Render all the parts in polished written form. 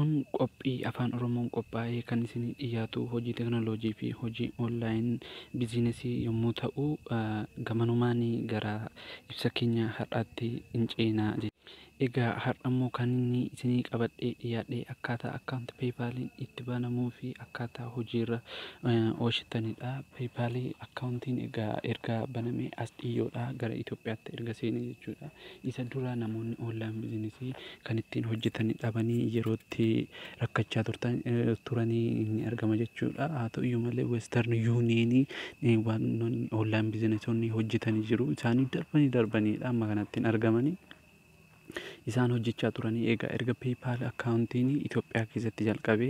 Kun qophii Afaan Oromoon qophaa'ee kan isinii dhiyaatu hojii teekinooloojii fi hojii online business yommuu ta'u, gamanumaan gara ibsa keenya har'aatti hin ceenaa. Egaa har'a immoo kan inni isinii qabadhee dhiyaadhe akkaataa account PayPaliin itti banamuu fi akkaataa hojiirra oolchitanidha. PayPal accountiin egaa erga banamee as dhiyyoodha, gara Itoophiyaatti erga seenee jechuudha. Isa dura namoonni online business kan ittiin hojjetan dhabanii yerootti rakkachaa turanii ni argama jechuudha. Haa ta'u iyyuu malee, Western Union waan online businessoonni hojjetanii jiru. Isaanii darbanii darbaniidha amma kanatti hin argamanii. Isaan hojjechaa turanii. Egaa erga PayPal accountiin Itoophiyaa keessatti jalqabee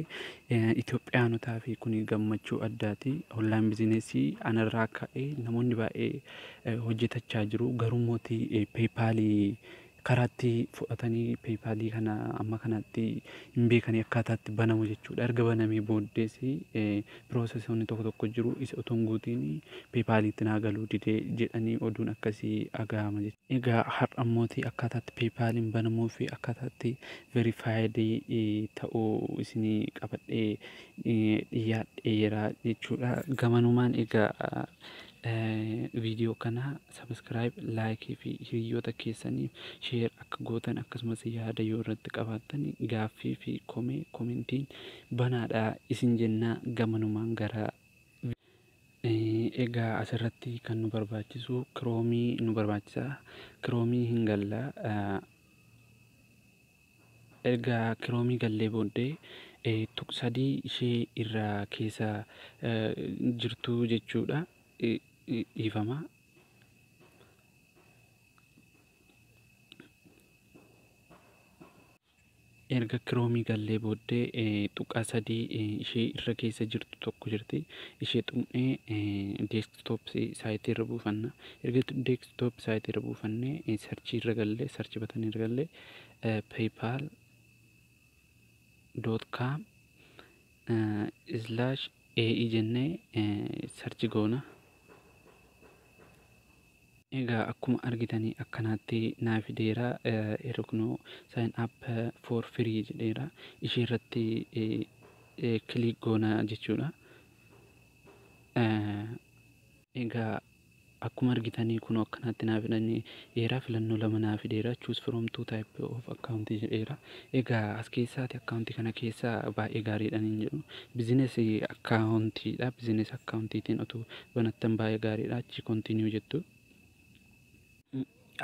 Itoophiyaanotaa fi kun gammachuu addaati. Online business anarraa ka'ee namoonni baay'ee hojjetachaa jiru. Garuu mootii PayPal karaatti fudhatanii PayPal kana amma kanatti hin beekanii akkaataatti banamu jechuudha. Erga banamee booddees processoonni tokko tokko jiru, isa otoo hin guutiin PayPalitti naa galuu didee jedhanii oduun akkasii dhagahama jechuudha. Egaa har'a mootii akkaataatti PayPaliin banamuu fi akkaataatti verified ta'uu isinii qabadhee dhiyaadheera jechuudha. Gamanumaan egaa viidiyoo kana subscribe, like fi hiriyoota keessaniif share akka gootan, akkasumas yaada yoo irratti qabaattan gaaffii fi komee commentiin banaadha isin jennaa. Gamanumaan gara egaa asirratti kan nu barbaachisu Chrome nu barbaachisa. Chrome hin galla. Erga Chrome gallee booddee tuqsadii ishee irraa keessa jirtu jechuudha. Dhiifama. Erga Chrome gallee booddee tuqaa sadii ishee irra keessa jirtu tokko jirti. Ishee tuqnee desktop site irra buufanna. Erga desktop site irra buufannee search irra gallee, search button irra gallee, paypal.com/ae jennee search goona. Egaa akkuma argitanii akkanaatti naa fideera. Ergnoo "sign up for free" jedheera. Ishee irratti click goona jechuudha. Egaa akkuma argitanii kun akkanatti naa fidanii dheeraa filannoo lama naa fideera. "Choose from two type of account" jedheera. Egaa as keessaati account kana keessaa baay'ee gaariidha niin jedhu. Business accountiidha. Business accountiitiin otoo banattan baay'ee gaariidha. Achi continue jettu.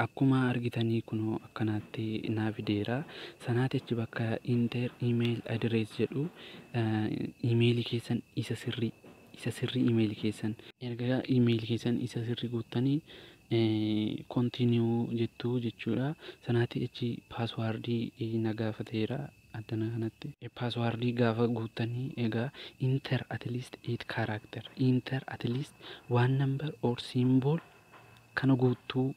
Akkuma argitanii kunoo akkanaatti naa fideera. Sanaati achi bakka "enter email address" jedhu emailii keessan isa sirrii, isa sirrii emailii keessan, erga emailii keessan isa sirrii guuttanii continue jettu jechuudha. Sanaati achi password na gaafateera addana kanatti. Password gaafa guuttanii egaa "enter at least eight character, enter at least one number or symbol" kana guutuu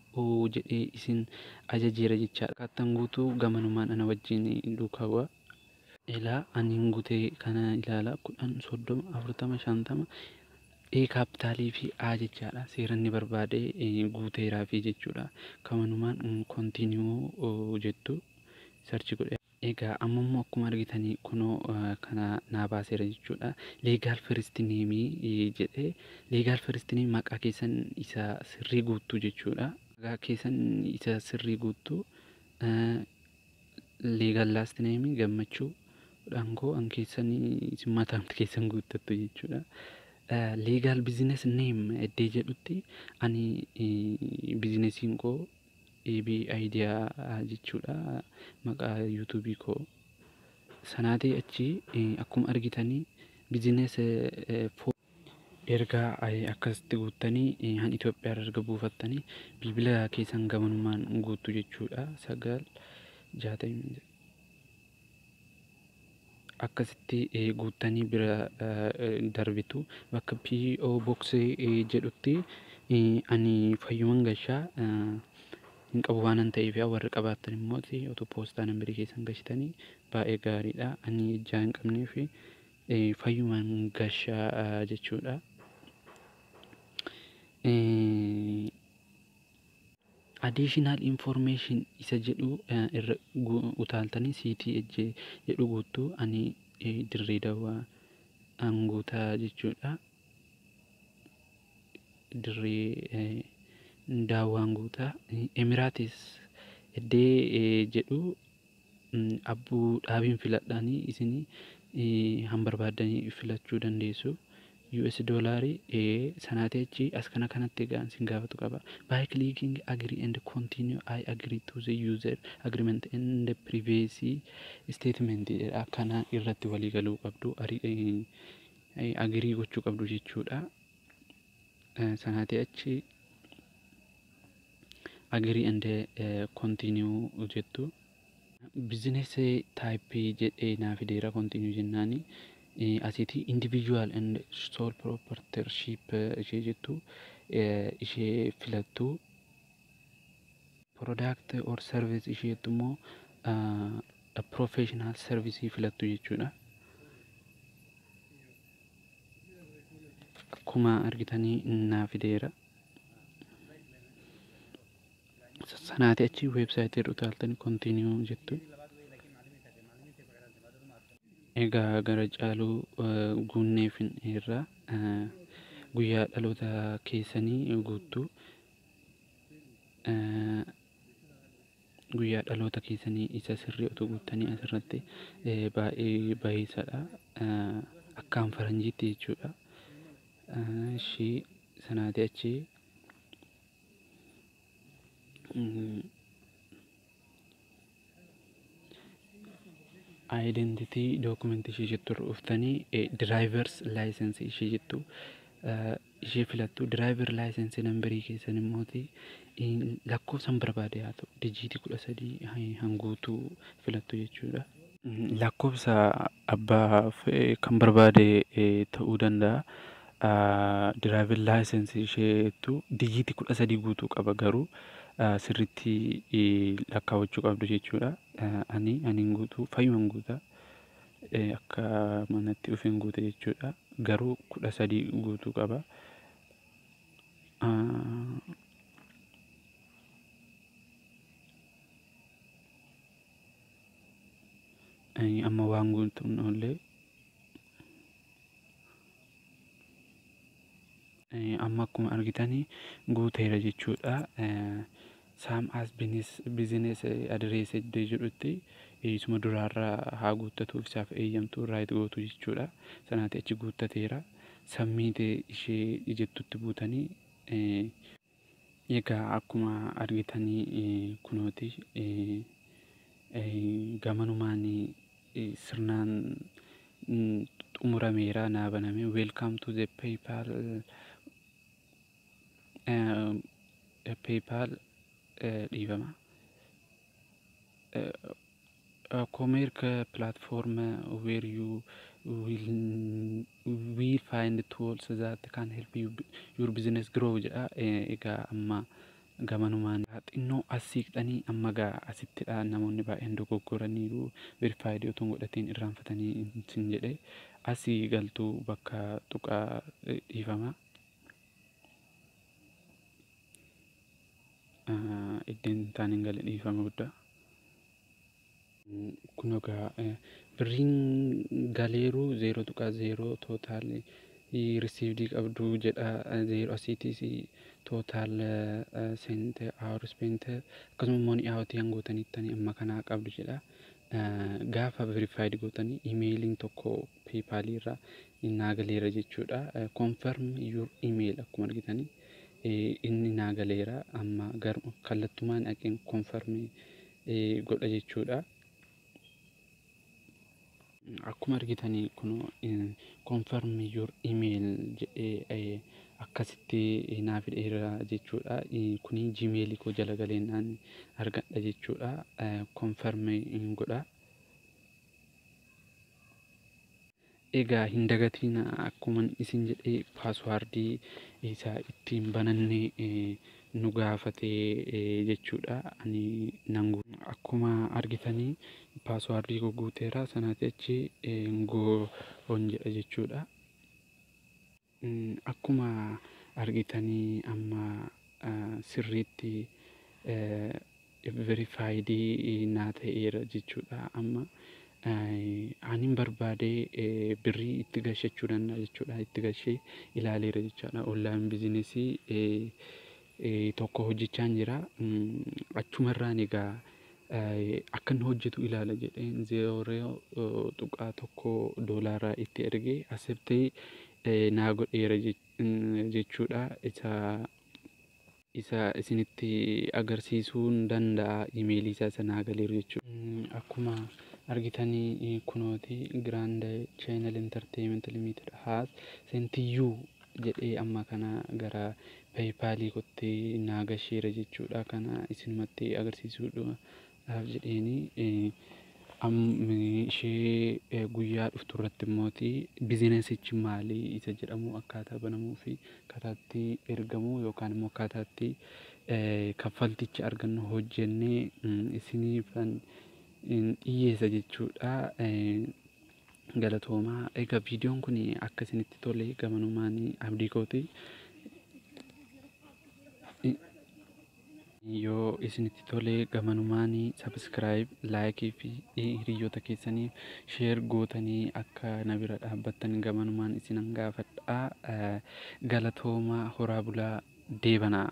jedhee isin ajajeera jechaadha. Akkaattan guutuu gamanumaan ana wajjin duukaa bu'a. Ilaa ani guutee kana ilaala: 10, 30, 40, 50, E capital fi A jechaadha. Seera inni barbaade guuteeraa fi jechuudha. Gamanumaan continue jettu, search godhe. Egaa amma immoo akkuma argitanii kunoo kana naa baaseera jechuudha. "Legal first name" jedhee, legal first name maqaa keessan isa sirrii guuttuu jechuudha. Maqaa keessan isa sirrii guuttuu. Legal last name Gammachuu dhankoo an keessanii isin mataamti keessan guuttattu jechuudha. Legal business name iddee jedhutti ani businessiin koo AB Idea jechuudha, maqaa YouTubeii koo. Sanaatii achi akkuma argitanii business erga akkasitti guuttanii han Itoophiyaa irra erga buufattanii bilbila keessan gamanumaan guuttu jechuudha. 960 akkasitti guuttanii bira darbitu. Bakka PO Box jedhutti ani fayyuman gashaa hin qabu waan ta'eef, warri qabaattan immoo otoo poostaa numberii keessan gashitanii baay'ee gaariidha. Ani ijaa hin qabneef fayyuman gashaa jechuudha. Address jedha. Addressiin keessan Additional information isa jedhu irra utaaltanii city jedhu guuttuu, ani Dirree Dawaa guutaa jechuudha. Dirree Daawwaan guutaa. Emirates iddee jedhu Abbuu Dhaabiin filadhaanii, isinii han barbaaddanii filachuu dandeessu. US doolaarii sanaati achi as kana kanatti egaa isin gaafatu qaba. By clicking agree and continue, I agree to the user agreement and privacy statement jedha. Kana irratti walii galuu qabdu, agree gochuu qabdu jechuudha. Sanaati achi agree and continue jettu. Business type jedhee naa fideera. Continue jennaani asitti individual and sole proprietorship ishee jettu ishee filattu. Product or service ishee jettu immoo professional service filattu jechuudha. Akkuma argitanii naa fideera. Sanaati achi weebsaayitii irra utaaltanii continue jettu. Egaa gara caaluu guunnee finneerra. Guyyaa dhaloota keessanii guuttuu. Guyyaa dhaloota keessanii isa sirrii otoo guuttanii asirratti baay'ee baay'isadha. Akkaan faranjiitti jechuudha. Ishii sanaati achi identity document ishee jettu irra dhuftanii drivers license ishee jettu ishee filattu. Driver license numberii keessan immooti lakkoofsan barbaade haa ta'u, dijiitii 13 hanguutuu filattu jechuudha. Lakkoofsa abbaa kan barbaade ta'uu danda'a. Driver license ishee jettu dijiitii 13 guutuu qaba, garuu sirriitti lakkaawwachuu qabdu jechuudha. Ani guutuu fayyuman guuta, akka manatti dhufeen guute jechuudha. Garuu 13 guutuu qaba. Amma waan guutuun oollee amma akkuma argitanii guuteera jechuudha. Same as business address iddoo jedhutti isuma duraarraa haa guuttatuuf isaaf eeyyamtu, right gootu jechuudha. Sanaati achi guuttateera. Submit ishee jettutti buutanii, egaa akkuma argitanii kunooti gamanumaan sirnaan xumurameera, naa baname. Welcome to the PayPal, dhiifama. Commerce platform where you will we find tools that can help you your business grow jedha. Egaa amma gamanumaan xinnoo as siiqxanii, amma gaa asittidha namoonni baay'een dogoggoraniiru. Verified otoo hin godhatiin irraanfatanii sin jedhe, asii galtuu bakka tuqaa, dhiifama. Iddeen taan hin gale, dhiifama guddaa. Kun egaa birriin galeeru 0.0 total received qabdu jedha. Zeeroo asiitis total sent, hour spent, akkasuma money out hangootanittanii amma kanaa qabdu jedha. Gaafa verified gootanii imeeliin tokko PayPalii irraa naa galeera jechuudha. Confirm your email, akkuma argitanii inni naa galeera, amma kallattumaan dhaqeen confirm godha jechuudha. Akkuma argitanii kun confirm your email jedhee akkasitti naa fideera jechuudha. Kuni Gmailii koo jala galeennaan argadha jechuudha. Confirm godha. Egaa hin dagatiin, akkuma isin jedhee paaswaardii isaa ittiin bananne nu gaafate jechuudha. Ani nan akkuma argitanii paaswaardii koo guuteera, sanaati achi go on jedha jechuudha. Akkuma argitanii amma sirriitti Verified naa ta'eera jechuudha. Amma anin barbaadee birrii itti gashachuu danda'a jechuudha. Itti gashee ilaaleera jechuudha. Online business tokko hojjechaa jira. Achumarraan egaa akka inni hojjetu ilaala jedheen 0.1 doolaaraa itti ergee accept naa godheera jechuudha. Isa isinitti agarsiisuu danda'a, imeelii isaa isa naa galeeru jechuudha. Akkuma argitanii kunooti "Grand Channel Entertainment Limited has sent you" jedhee amma kana gara PayPal kootti naa gasheera jechuudha. Kana isinumatti agarsiisuudhaaf jedheeni ishee guyyaa dhuftu irratti immooti businessichi maali isa jedhamu, akkaataa banamuu fi akkaataa itti ergamu yookaan immoo akkaataa itti kaffalticha argannu hojjennee isiniifan dhiyyeessa jechuudha. Galatoomaa. Egaa viidiyoon kun akka isinitti tole gamanumaan abdii kooti. Yoo isinitti tole gamanumaan subscribe, like fi hiriyoota keessanii share gootanii akka na bira dhaabbattan gamanumaan isinan gaafadha. Galatoomaa, horaa bulaa, deebanaa.